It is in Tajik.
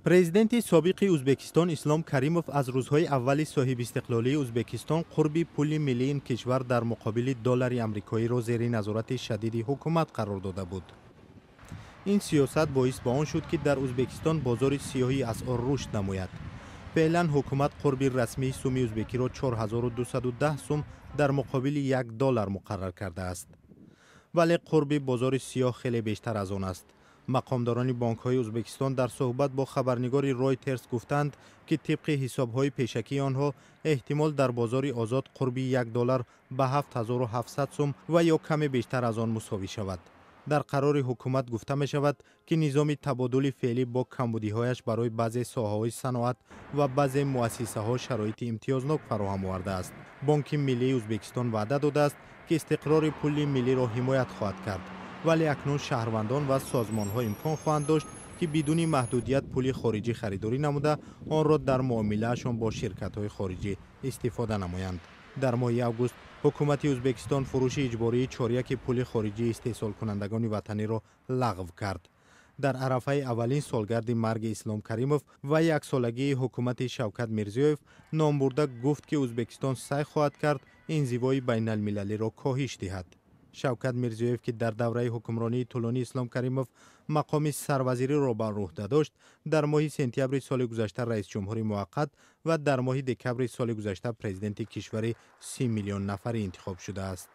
Президенти собиқи Узбекистон Ислом Каримов аз рӯзҳои аввали соҳибистиқлолии Узбекистон қурби пули миллии ин кишвар дар муқобили доллари амрикоиро зери назорати шадиди ҳукумат қарор дода буд. Ин сиёсат боис ба он шуд, ки дар Узбекистон бозори сиёҳи асъор рушд намояд. Феълан ҳукумат қурби расмии суми узбекиро 4210 сум дар муқобили 1 доллар муқаррар кардааст, вале қурби бозори сиёҳ хеле бештар аз он аст. Мақомдорони бонкҳои Узбекистон дар суҳбат бо хабарнигори Ройтерс гуфтанд, ки тибқи ҳисобҳои пешакии онҳо эҳтимол дар бозори озод қурби 1 доллар ба 7700 сум ва ё каме бештар аз он мусовӣ шавад. Дар қарори ҳукумат гуфта мешавад, ки низоми табодули феълӣ бо камбудиҳояш барои баъзе соҳаҳои саноат ва баъзе муассисаҳо шароити имтиёзнок фароҳам овардааст. Бонки миллии Узбекистон ваъда додааст, ки истиқрори пули миллиро ҳимоят хоҳад кард, вале акнун шаҳрвандон ва созмонҳо имкон хоҳанд дошт, ки бидуни маҳдудият пули хориҷӣ харидорӣ намуда, онро дар муомилаашон бо ширкатҳои хориҷӣ истифода намоянд. Дар моҳи август ҳукумати Узбекистон фурӯши иҷбории чоряки пули хориҷии истеҳсолкунандагони ватаниро лағв кард. Дар арафаи аввалин солгарди марги Ислом Каримов ва яксолагии ҳукумати Шавкат Мирзиёев номбурда гуфт, ки Узбекистон сай хоҳад кард инзивои байналмилалиро коҳиш диҳад. Шавкат Мирзиёев, ки дар давраи ҳукмронии тӯлонии Ислом Каримов мақоми сарвазириро бар уҳда дошт, дар моҳи сентябри соли гузашта раисҷумҳури муваққат ва дар моҳи декабри соли гузашта президенти кишвари 30 миллион нафарӣ интихоб шудааст.